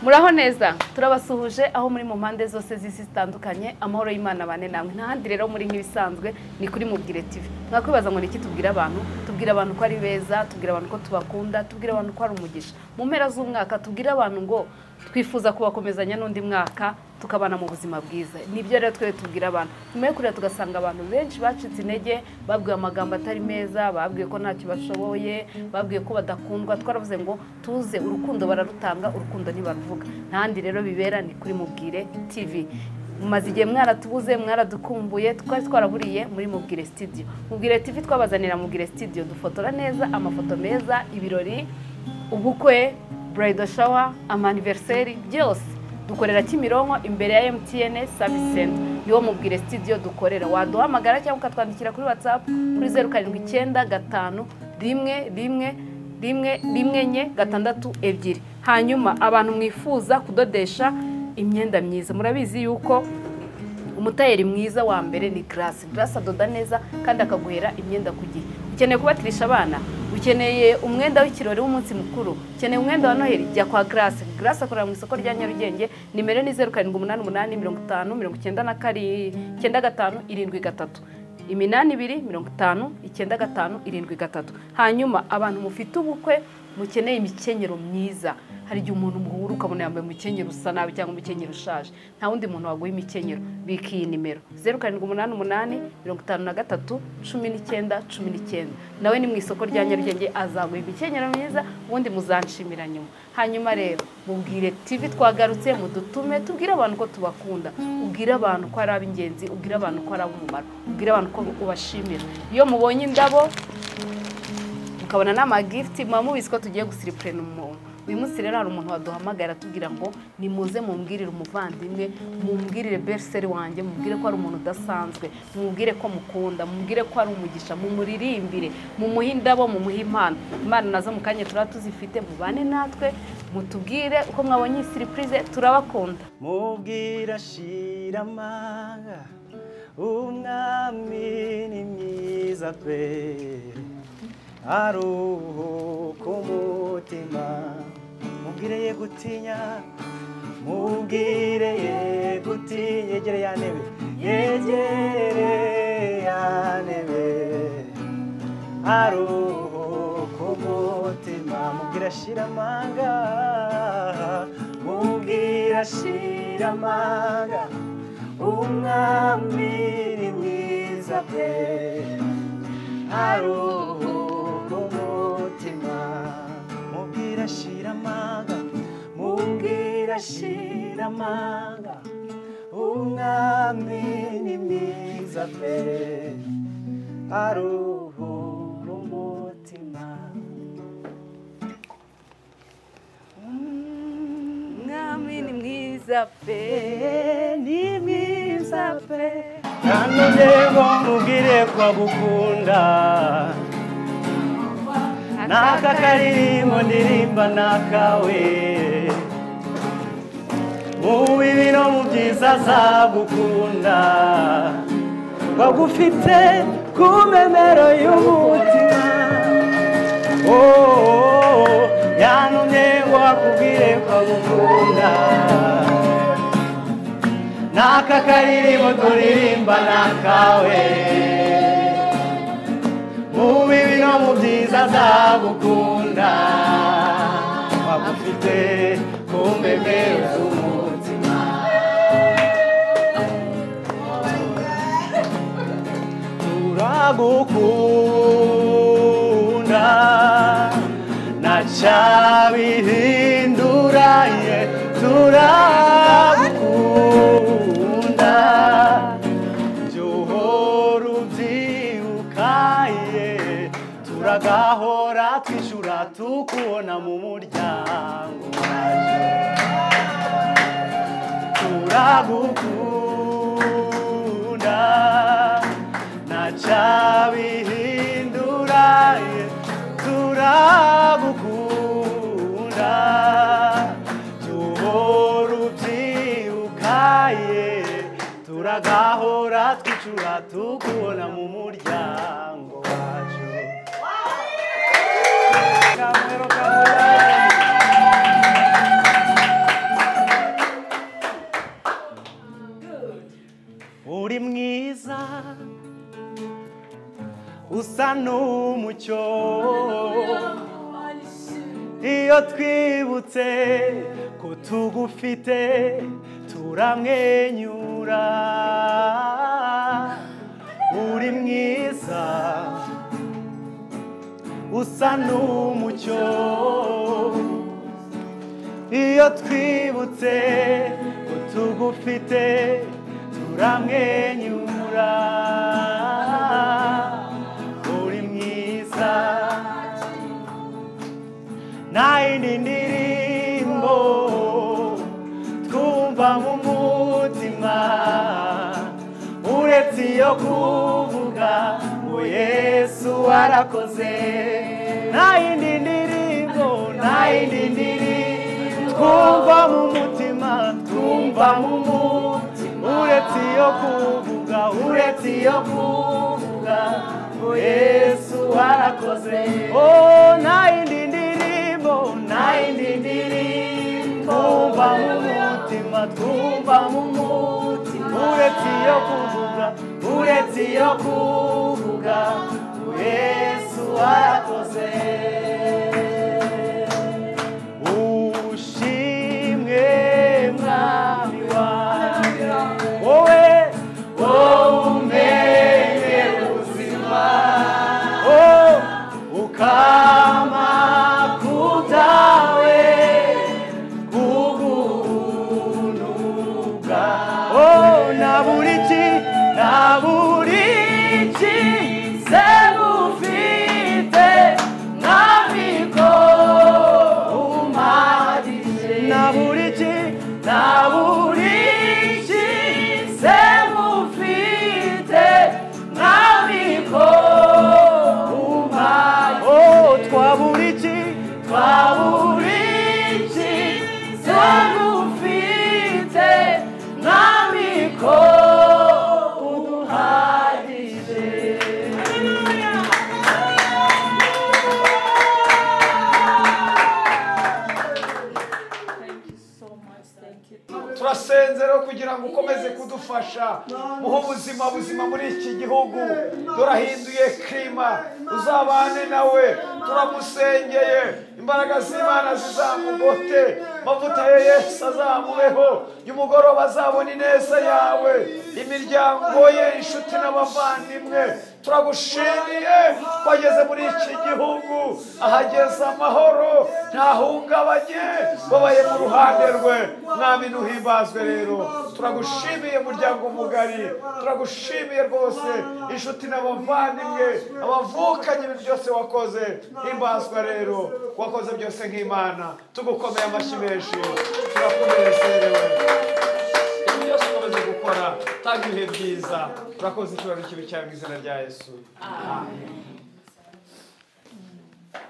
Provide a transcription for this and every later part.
Muraho neza, turabasuhuje aho muri mu mpande zose z'isi zitandukanye. Amahoro y'Imana bane namwe. Ntahandi rero muri nk'ibisanzwe ni kuri Mubwire TV. Mwakwibaza ngo niki tubwira abantu? Tubwira abantu ko ari beza, tubwira abantu ko tubakunda, tubwira abantu ko ari umugisha. Mu mpera z'umwaka tubwira abantu ngo twifuza kubakomezanya n'undi mwaka tukabana mu buzima bwiza. Nibyo rero twe tubwira abantu. Nyuma yo kurira tugasanga abantu benshi bacitse intege, babwiwe amagambo atari meza, babwiwe ko ntacyo bashoboye, babwiwe ko badakundwa. Twaravuze ngo tuze, urukundo bararutanga, urukundo ntibaruvuga. Ntahandi rero bibera ni kuri Mubwire TV. Mumaze igihe mwaratubuze, mwaradukumbuye, twari twaraburiye muri Mubwire Studio. Mubwire TV twabazanira Mubwire Studio, dufotora neza, amafoto meza, ibirori, ubukwe, bridal shower, anniversary, byose. Dukorera Kimironko imbere ya MTN Service Center. Niwo Mubwire Studio dukorera. Waduhamagara cyangwa ukatwandikira kuri WhatsApp kuri 0795 1 1 1 1 4 6 2. Hanyuma abantu mwifuza kudodesha imyenda myiza, murabizi yuko umutayeri mwiza wa mbere ni Grace. Grace adoda neza kandi akaguhera imyenda ku gihe. Ukeneye kubatirisha abana, ukeneye umwenda w'ikirori w'umunsi mukuru, ukeneye umwenda wa Noheli, jya kwa Grace. Grace akorera mu isoko rya Nyarugenge, nimero ni 0788 50 94 95 73. 82 50 95 73. Hanyuma abantu mufite ubukwe mukeneye imikenyero myiza, hari igihe umuntu muhura ukabona yambaye umukenyero usa nabi cyangwa umukenyero ushaje, nta wundi muntu waguha imikenyero. Bika iyi nimero 0788 53 19 19. Nawe ni mu isoko rya Nyarugenge, azaguha imikenyero myiza, ubundi muzanshimira nyuma. Hanyuma rero Mubwire TV twagarutse, mudutume tubwire abantu ko tubakunda, ubwire abantu ko ari ab'ingenzi, ubwire abantu ko ari ab'umumaro, ubwire abantu ko ubashimira. Iyo mubonye indabo ukabona n'amagift, muba mubizi ko tugiye gusiripurena umuntu. Uyu munsi rero hari umuntu waduhamagara atubwira ngo nimuze mumbwirire umuvandimwe, mumbwirire berseri wanjye, mubwire ko ari umuntu udasanzwe, mubwire ko mukunda, mubwire ko ari umugisha, mumuririmbire, mumuhe indabo, mumuhe impano. Imana nazo mu kanya turaba tuzifite, mubane natwe, mutubwire uko mwabonye iyi surprise, turabakunda. Mubwira shira amanga, umwami ni mwiza pe, aruhuka umutima. Mubwire ye gutinya, mubwire ye gutinya, yegere ya ntebe, yegere ya ntebe, aruhuka umutima. Mubwire ashira amanga, mubwire ashira amanga, umwami ni mwiza pe, aruhuka umutima. Mubwira ashira amanga, mubwira ashira amanga, umwami ni mwiza pe, aruhura umutima. Umwami ni mwiza pe, ni mwiza pe. Nanone ngo mubwire ko agukunda, n'aka karirimbo ndirimba nakawe, mu bibi no mu byiza azagukunda, bagufite ku memero y'umutima. Oh, yantumye ngo akubwire ko agukunda, n'aka karirimbo turirimba nakawe, mu bibi no mu byiza azagukunda, bagufite ku memero z'umutima. Turagukunda ntacabihinduraye, turagukunda jya ubyibukaye, turagahora twishura tukubona mu muryango wacu. Turagukunda ntacabihinduraye, turagukunda jya ubyibukaye, turagahora twicura tukubona mu muryango wacu. Iyo twibutse ko tugufite turamwenyura. Uri mwiza usa n'umucyo. Iyo twibutse ko tugufite turamwenyura. Uri mwiza. Nta yindi ndirimbo twumva mu mutima uretse iyo kuvuga ngo Yesu warakoze. Nta yindi ndirimbo, nta yindi ndirimbo twumva mu mutima, twumva mu mutima uretse iyo kuvuga, uretse iyo kuvuga ngo Yesu warakoze. Oh, nta yindi ndirimbo, nta yindi ndirimbo twumva mu mutima, twumva mu mutima uretse iyo kuvuga, uretse iyo kuvuga ngo Yesu warakoze. Ushimwe Mwami wanjye, wowe umenye ubuzima, oh, ukama kutawe kugunuka. Oh, na buri ki, na buri ki se ngufite Mwami ko umpagije. Na buri ki, na buri ki se ngufite Mwami ko umpagije. Oh, twaburi ki, twaburi ki se ngufite Mwami ko uduhagije. Thank you so much. Thank you. Turasenze rero kugira ngo ukomeze kudufasha muhe ubuzima buzima muri iki gihugu. Turahinduye klima, uzabane nawe. Turamusengeye, imbaraga z'Imana zizamugote, amavuta ya Yesu azamubeho, umugoroba azabona ineza yawe, imiryango ye, inshuti n'abavandimwe. Turagushimiye wageze muri iki gihugu, ahageze amahoro, ntahungabanye, wabaye mu ruhande rwe. Mwami nuhimbazwe rero. Turagushimiye muryango mugari, turagushimiye rwose inshuti n'abavandimwe, abavukanye, ibintu byose wakoze. Himbazwa rero, wakoze byose nk'Imana. Tugukomeye amashyi menshi, turakunezerewe. Ibintu byose ukomeze gukora, tanga ibihe byiza. Turakoze icyubahiro kibi cyawe mu izina rya Yesu.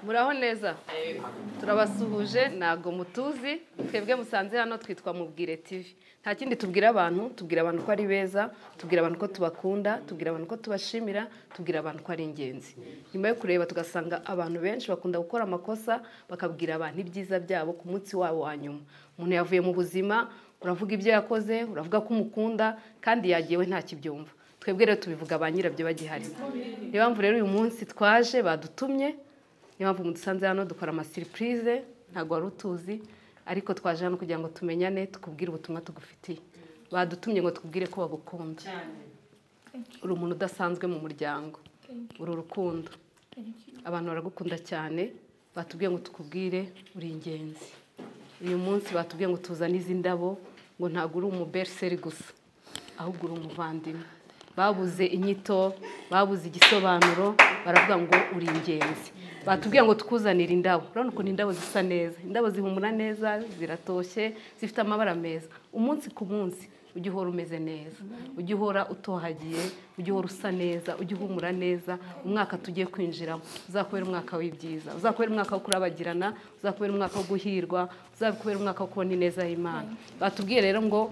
Muraho neza, turabasuhuje. Ntabwo mutuzi twebwe musanze hano, twitwa Mubwire TV. Nta kindi tubwira abantu, tubwira abantu ko ari beza, tubwira abantu ko tubakunda, tubwira abantu ko tubashimira, tubwira abantu ko ari ingenzi. Nyuma yo kureba tugasanga abantu benshi bakunda gukora amakosa, bakabwira abantu ibyiza byabo ku munsi wabo wa nyuma. Umuntu yavuye mu buzima, uravuga ibyo yakoze, uravuga ko umukunda, kandi yagiyewe ntakibyumva. Twebwe rero tubivuga ba nyirabyo bagihari. Niyo mpamvu rero uyu munsi twaje, badutumye. Niyo mpamvu mudusanze hano dukora amasiripurize, ntabwo wari utuzi, ariko twaje hano kugira ngo tumenyane, tukubwire ubutumwa tugufitiye. Badutumye ngo tukubwire ko bagukunda. Uri umuntu udasanzwe mu muryango, uri urukundo, abantu baragukunda cyane. Batubwiye ngo tukubwire uri ingenzi. Uyu munsi batubwiye ngo tuzane izi ndabo, ngo ntabwo uri umuberseri gusa, ahubwo uri umuvandimwe. Babuze inyito, babuze igisobanuro, baravuga ngo uri ingenzi. Batubwiye ngo tukuzanire indabo. Urabona ukuntu indabo zisa neza, indabo zihumura neza, ziratoshye, zifite amabara meza. Umunsi ku munsi ujye uhora umeze neza, ujye uhora utohagiye, ujye uhora usa neza, ujye uhumura neza. Umwaka tugiye kwinjiramo uzakubera umwaka w'ibyiza, uzakubera umwaka wo kurabagirana, uzakubera umwaka wo guhirwa, uzakubera umwaka wo kubona ineza y'Imana. Batubwiye rero ngo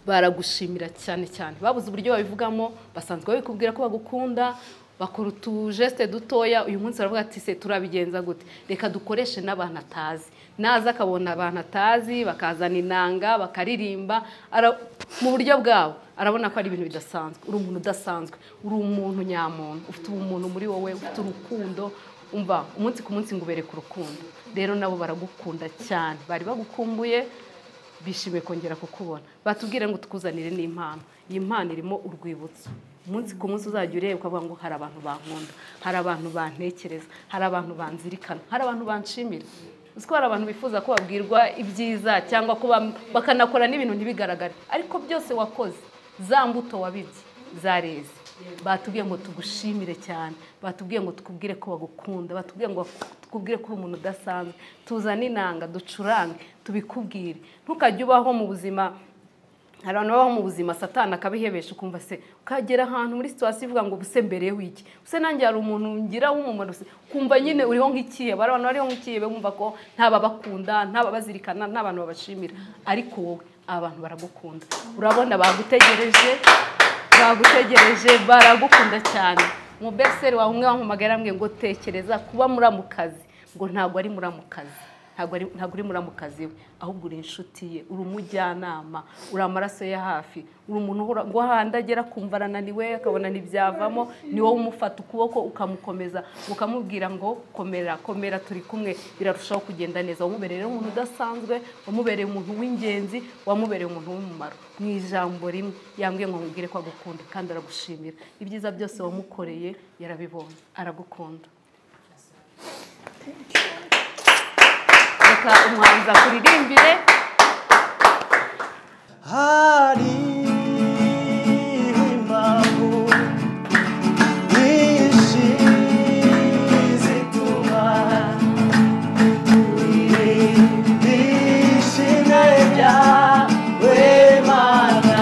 baragushimira cyane cyane, babuze uburyo babivugamo, basanzwe babikubwira ko bagukunda, bakora utujeste dutoya. Uyu munsi baravuga ati se turabigenza gute, reka dukoreshe n'abantu atazi. Naza akabona abantu atazi bakazana inanga bakaririmba mu buryo bwabo, arabona ko ari ibintu bidasanzwe. Uri umuntu udasanzwe, uri umuntu nyamuntu, ufite ubumuntu muri wowe, ufite urukundo, Umva umunsi ku munsi ngubereka urukundo. Rero nabo baragukunda cyane, bari bagukumbuye, bishimiye kongera kukubona. Batubwire ngo tukuzanire n'impano. Iyi mpano irimo urwibutso. Umunsi ku munsi uzajya ureba ukavuga ngo hari abantu bankunda, hari abantu bantekereza, hari abantu banzirikana, hari abantu banshimira. Uzi ko hari abantu bifuza ko babwirwa ibyiza cyangwa ko bakanakora n'ibintu ntibigaragare, ariko byose wakoze, za mbuto wabibye zareze. Batubwiye ngo tugushimire cyane, batubwiye ngo tukubwire ko bagukunda, batubwiye ngo tukubwire ko uri umuntu udasanzwe. Tuzane inanga, ducurange, tubikubwire. Ntukajye ubaho mu buzima. Hari abantu babaho mu buzima Satani akabihebesha, ukumva se ukagera ahantu muri situation ivuga ngo buse mbereho iki, buse nanjye hari umuntu ngira w'umumaro, kumva nyine uriho nk'ikihebe. Hari abantu bariho nk'ikihebe bumva ko nta babakunda, nta babazirikana, nta bantu babashimira, ariko wowe abantu baragukunda. Urabona bagutegereje, bagutegereje, baragukunda cyane. Mu beseri wawe umwe wampamagara ambwiye ngo tekereza kuba muramukazi, ngo ntabwo ari muramukazi, ntabwo uri muramukazi we, ahubwo uri inshuti ye, uri umujyanama, uri amaraso ye hafi, uri umuntu uhora ngo ahandi agera akumva arananiwe, akabona ntibyavamo, ni wowe umufata ukuboko ukamukomeza, ukamubwira ngo komera, komera, turi kumwe, birarushaho kugenda neza. Wamubereye rero umuntu udasanzwe, wamubereye umuntu w'ingenzi, wamubereye umuntu w'umumaro. Mu ijambo rimwe yambwiye ngo nkubwire ko agukunda kandi aragushimira. Ibyiza byose wamukoreye yarabibonye, aragukunda. Reka umuhanzi akuririmbire. Hari impamvu nyinshi zituma twishimye byawe Mana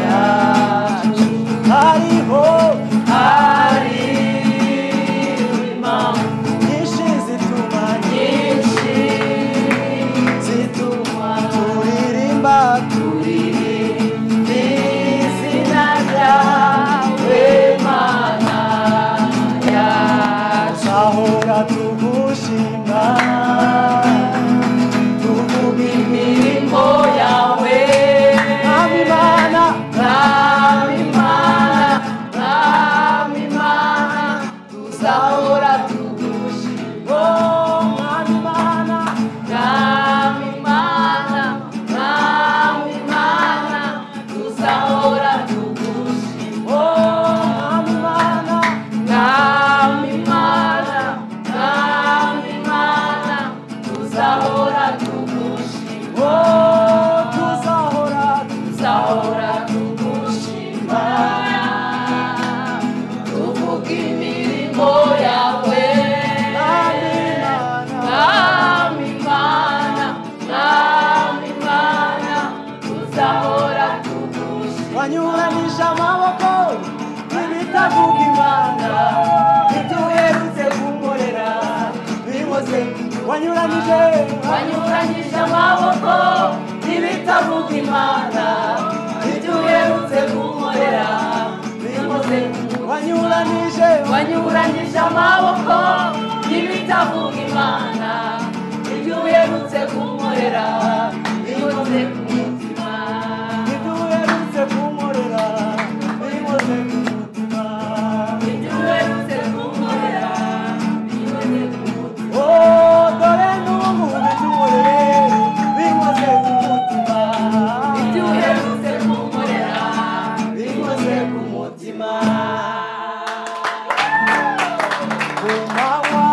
yacu. Hariho impamvu nyinshi zituma, nyinshi zituma turirimba, turirimba izina ryawe Mana yacu. Ahora tugushima, tuvuga imirimo yawe. Mwami Mana, Mwami Mana, Mwami Mana, tuzahora tugushima. Oh, Mwami Mana, Mwami Mana, Mwami Mana, tuzahora tugushima. Oh, Mwami Mana, Mwami Mana, Mwami Mana, tuzahora tugushima. Oh, tuzahora, Tuzahora tugushima, tuvuga imirimo yawe. Mwami Mana, Mwami Mana, Mwami Mana, tuzahora tugushima. Wanyuranisha amaboko n'ibitavuga Imana, ibyo uherutse kunkorera bimoze. Wanyuranije, Wanyuranyije amaboko n'ibitavuga Imana, ibyo uherutse kunkorera bimoze. Wanyuranije, Wanyuranyije amaboko n'ibitavuga Imana, ibyo uherutse kunkorera bimoze ku mutima. Ibyo uherutse kunkorera bimoze ku mutima. Ibyo uherutse kunkorera bimoze ku mutima. Oh, dore n'ubu bidukoreye bimoze ku mutima. Ibyo uherutse kunkorera bimoze ku mutima. Ku manywa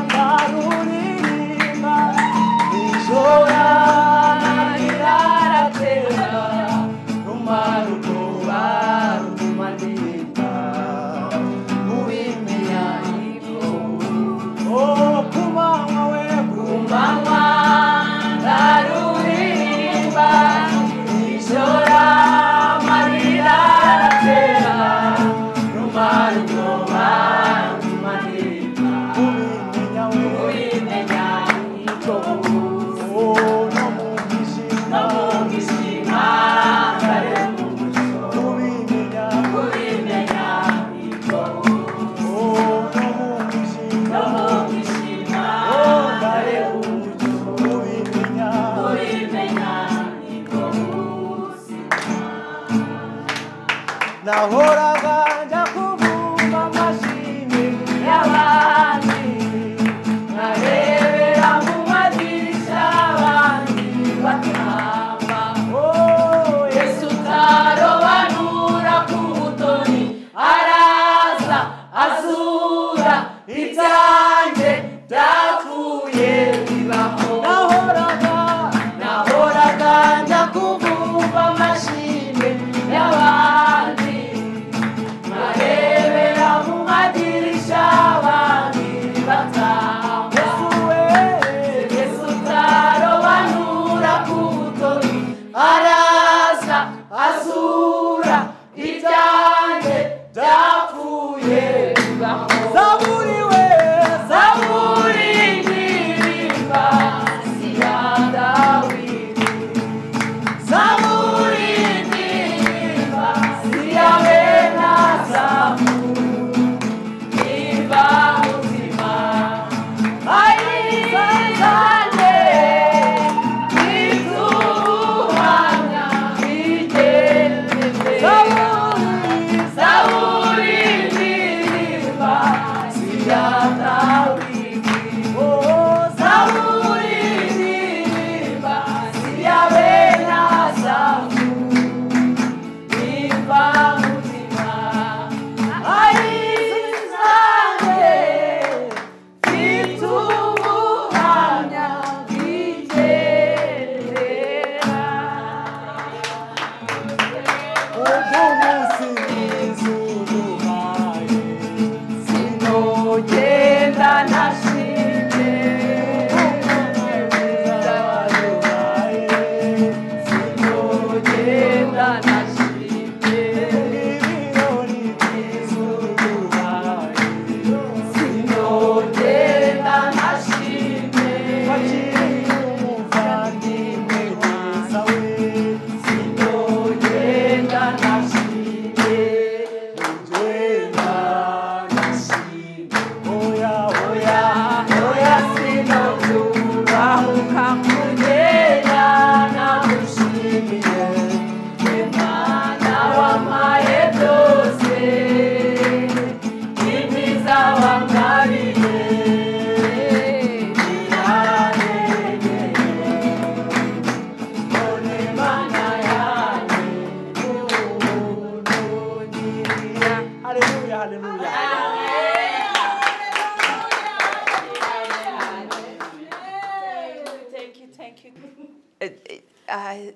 ndaruririmba, nijoro iraratera, rumara ubwoba rutuma ndirimba. Ubimenya ibyo. Oh, ku manywa we, ku Ku manywa ndaruririmba, nijoro amarira aratera, rumara ubwoba rutuma ndirimba. Ubimenya we, Ubimenya ibyo. Oh, no mu mwijima, No mu mwijima ndareba umucyo. Ubimenya, Ubimenya ibyo. Oh, no mu mwijima, No mu mwijima Oh, ndareba umucyo. Ubimenya, Ubimenya ibyo buzima. Nahoraga njya kubumba amashimwe Y'abantu.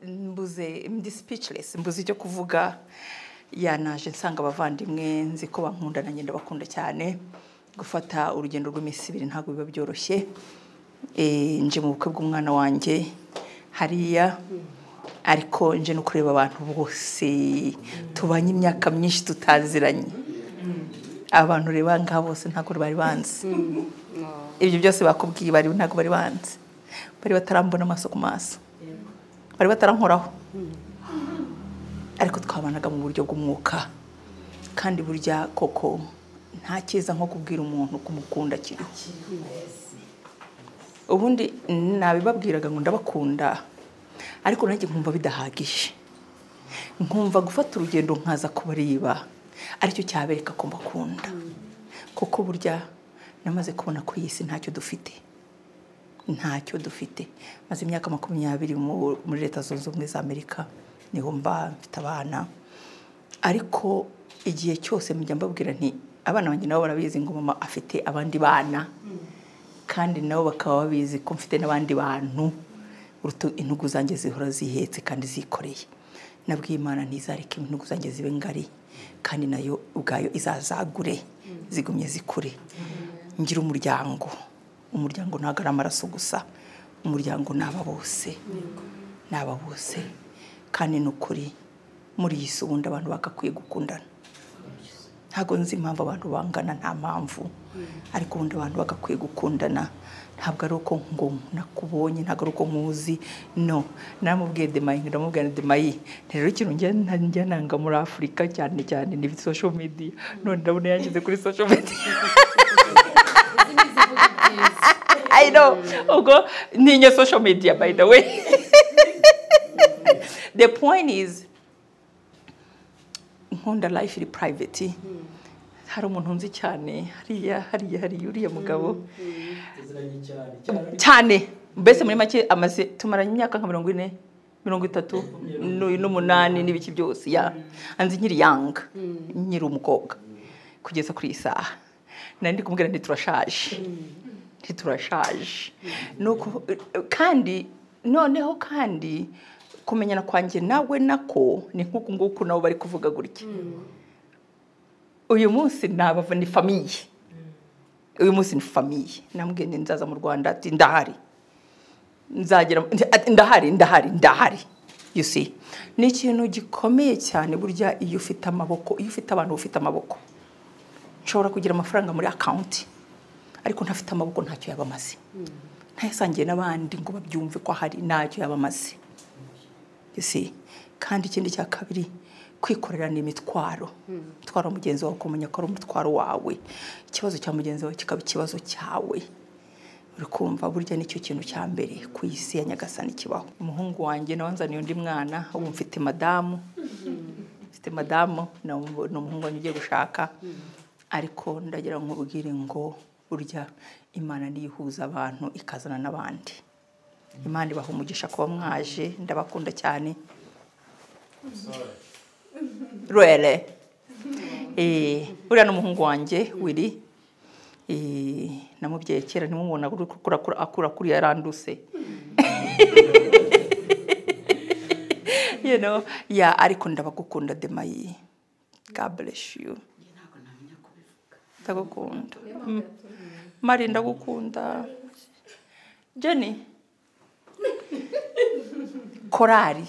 Mbuze, ndi speechless, mbuze icyo kuvuga. Yanaje nsanga abavandimwe, nzi ko bankunda nanjye ndabakunda cyane. Gufata urugendo rw'iminsi ibiri ntabwo biba byoroshye. Nje mu bukwe bw'umwana wanjye hariya, ariko nje no kureba abantu bose tubanye imyaka myinshi tutaziranye. Abantu reba ngaha bose ntabwo bari banzi. Ibyo byose bakubwiye bari ntabwo bari banzi, bari batarambona amaso ku maso, bari batarankoraho, ariko twabanaga mu buryo bw'umwuka. Kandi burya koko nta cyiza nko kubwira umuntu kumukunda kiriho. Ubundi nabibabwiraga ngo ndabakunda, ariko nanjye nkumva bidahagije, nkumva gufata urugendo nkaza kubareba aricyo cyabereka ko mbakunda. Kuko burya namaze kubona kuri iyi si ntacyo dufite, ntacyo dufite. Maze imyaka 20 muri Leta Zunze Ubumwe za Amerika, niho mba mfite abana. Ariko igihe cyose mujya mbabwira nti abana banjye nabo barabizi ngo mama afite abandi bana, kandi nabo bakaba babizi ko mfite n'abandi bantu. Intugu zanjye zihora zihetse kandi zikoreye. Nabwiye Imana ntizareke intugu zanjye zibe ngari, kandi nayo ubwayo izazagure zigumye zikure. Ngira umuryango, umuryango ntabwo ari amaraso gusa, umuryango n'aba bose, n'aba bose. Kandi ni ukuri muri iyi si ubundi abantu bagakwiye gukundana. Ntabwo nzi impamvu abantu bangana, nta mpamvu, ariko ubundi abantu bagakwiye gukundana. Ntabwo ari uko ngo nakubonye, ntabwo ari uko nkuzi, no. Naramubwiye Demayi, ndamubwira Demayi, rero ikintu njya nanga muri Afurika cyane cyane ni social media. None ndabona yanshyize kuri social media. I know, ubwo ntinya social media by the way. The point is, nkunda life iri private. Hari umuntu nzi cyane hariya hariya hariya uriya mugabo cyane, mbese muri make amaze tumaranye imyaka nka 40, 38 n'ibiki byose. Ya anzi nkiri young, nkiri umukobwa kugeza kuri iyi saha. Nari ndi kumubwira nti turashaje, ntiturashaje. Nuko kandi noneho kandi kumenyana kwanjye nawe nako ni nk'uku nguku nabo bari kuvuga gutya. Uyu munsi nabava ni famille, uyu munsi ni famille. Namubwiye nti nzaza mu Rwanda, ati ndahari, nzagera ndahari, ndahari, ndahari. You see, ni ikintu gikomeye cyane burya iyo ufite amaboko, iyo ufite abantu ufite amaboko. Nshobora kugira amafaranga muri account, ariko ntafite amaboko ntacyo yaba amaze. Ntayasangiye n'abandi ngo babyumve ko hari, ntacyo yaba amaze. You see, kandi ikindi cya kabiri, kwikorera ni imitwaro. Umutwaro mugenzi wawe kumenya ko ari umutwaro wawe, ikibazo cya mugenzi wawe kikaba ikibazo cyawe. Uri kumva burya nicyo kintu cya mbere ku isi ya Nyagasani kibaho. Umuhungu wanjye nawe nzaniye undi mwana, ubu mfite madamu, mfite madamu ni umuhungu wanjye ugiye gushaka. Ariko ndagira nkubwire ngo burya Imana niyihuza abantu ikazana n'abandi. Imana ibaha umugisha kuba mwaje, ndabakunda cyane. Rwere. Uriya ni umuhungu wanjye Willy. Namubyaye kera, ntimubona akura kuri yaranduse. You know, yeah, ariko ndabagukunda Demayi. God bless you. Ndagukunda. Mari ndagukunda. Jenny. Korari.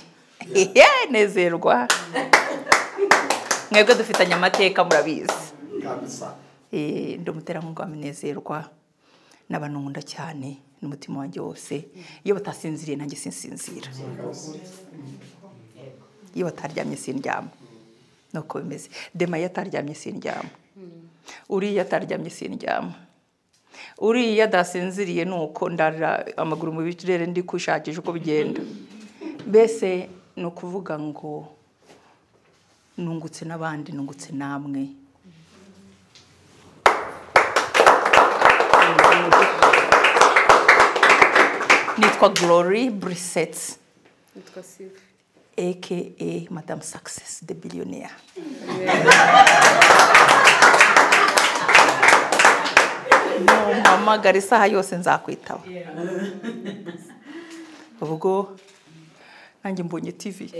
Nezerwa. Mwebwe dufitanye amateka murabizi. Kabisa. Ndi umuterankunga wa Minezerwa n'abantu nkunda cyane n'umutima wanjye wose. Iyo batasinziriye nanjye sinsinzira. Iyo bataryamye sindyama. Nuko bimeze. Demayi ataryamye sindyama. Uriya ataryamye sindyama. Uriya adasinziriye nuko ndarira amaguru mu birere ndi kwishakisha uko bigenda. Mbese ni ukuvuga ngo nungutse n'abandi, nungutse namwe. Nitwa Glory Brissett. Nitwa Sylvie. AKA Madame Success, the billionaire. Numpamagara isaha yose nzakwitaba. Ubwo Nanjye mbonye TV.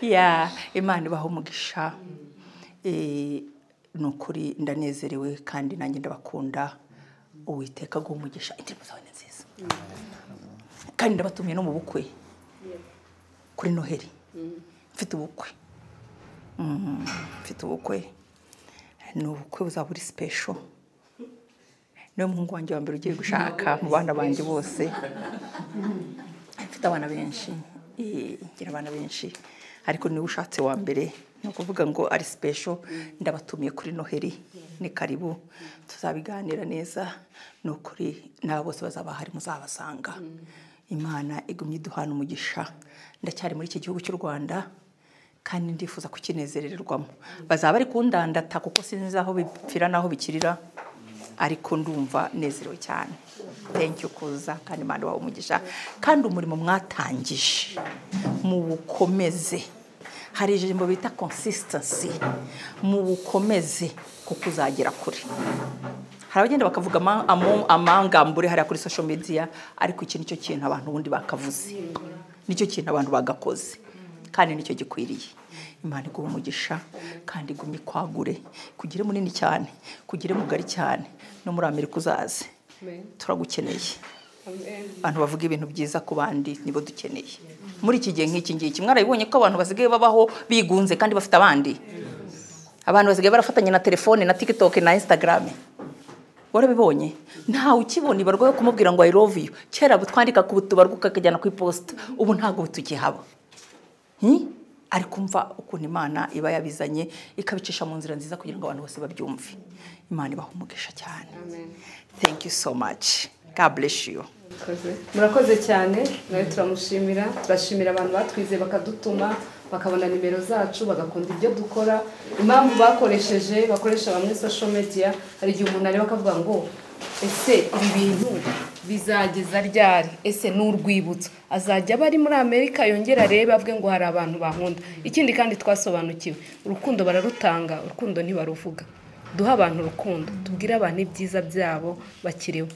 Ya, Imana ibahe umugisha. Ni ukuri ndanezerewe kandi nanjye ndabakunda. Uwiteka aguhe umugisha. Indirimbo zawe ni nziza. Kandi ndabatumiye no mu bukwe. Kuri Noheli. Mfite ubukwe. Mfite ubukwe. Ni ubukwe buzaba buri special. Niwe muhungu wanjye wa mbere ugiye gushaka mu bana banjye bose. Mfite abana benshi. Ngira abana benshi. Ariko niwe ushatse wa mbere. Ni ukuvuga ngo ari special. Ndabatumiye kuri Noheli. Ni karibu. Tuzabiganira neza. Ni ukuri n'abo bose bazaba bahari muzabasanga. Imana igumye iduhana umugisha. Ndacyari muri iki gihugu cy'u Rwanda kandi ndifuza kukinezererwamo. Bazaba bari kundandata kuko sinzi aho bipfira naho bikirira, ariko ndumva nezerewe cyane. Thank you kuza kandi Imana ibahe umugisha. Kandi umurimo mwatangije muwukomeze. Hari ijambo bita consistency, muwukomeze kuko uzagera kure. Hari abagenda bakavuga amangambure hariya kuri social media, ariko iki nicyo kintu abantu ubundi bakavuze, nicyo kintu abantu bagakoze, kandi nicyo gikwiriye. Imana iguhe umugisha kandi igumye kwagure, kugire munini cyane, kugire mugari cyane, no muri Amerika uzaze. Turagukeneye. Abantu bavuga ibintu byiza ku bandi nibo dukeneye. Muri iki gihe nk'iki ngiki mwarabibonye ko abantu basigaye babaho bigunze kandi bafite abandi. Abantu basigaye barafatanya na telefone na TikTok na Instagram. Warabibonye? Ntawe ukibona ibarwa yo kumubwira ngo I love you. Kera twandika ku tubarwa ukakajyana ku iposita, ubu ntago tukihaba. Ariko umva ukuntu Imana iba yabizanye ikabicisha mu nzira nziza kugira ngo abantu bose babyumve. Imana ibahe umugisha cyane. Thank you so much. God bless you. Murakoze cyane, nawe turamushimira. Turashimira abantu batwize bakadutuma, bakabona nimero zacu, bagakunda ibyo dukora. Impamvu bakoresheje, bakoresha bamwe social media, hari igihe umuntu areba akavuga ngo ese ibi bintu bizageza ryari? Ese ni urwibutso? Azajya aba ari muri Amerika yongera arebe avuge ngo hari abantu bankunda. Ikindi kandi twasobanukiwe, urukundo bararutanga, urukundo ntibaruvuga. Duha abantu urukundo, tubwire abantu ibyiza byabo bakiriho.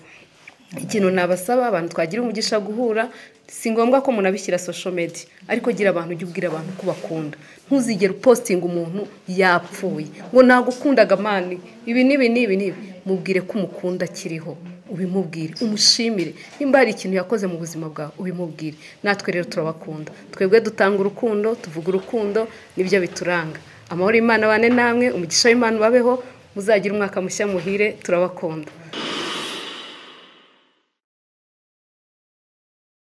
Ikintu nabasaba abantu twagira umugisha guhura, si ngombwa ko umuntu abishyira social media, ariko gira abantu ujye ubwira abantu ko bakunda. Ntuzigere upostinga umuntu yapfuye ngo nagukundaga mani, ibi n'ibi n'ibi n'ibi. Mubwire ko umukunda akiriho, ubimubwire, umushimire. Nimba hari ikintu yakoze mu buzima bwawe ubimubwire. Natwe rero turabakunda. Twebwe dutanga urukundo, tuvuga urukundo, nibyo bituranga. Amahoro y'Imana abane namwe, umugisha w'Imana ubabeho, muzagira umwaka mushya muhire, turabakunda.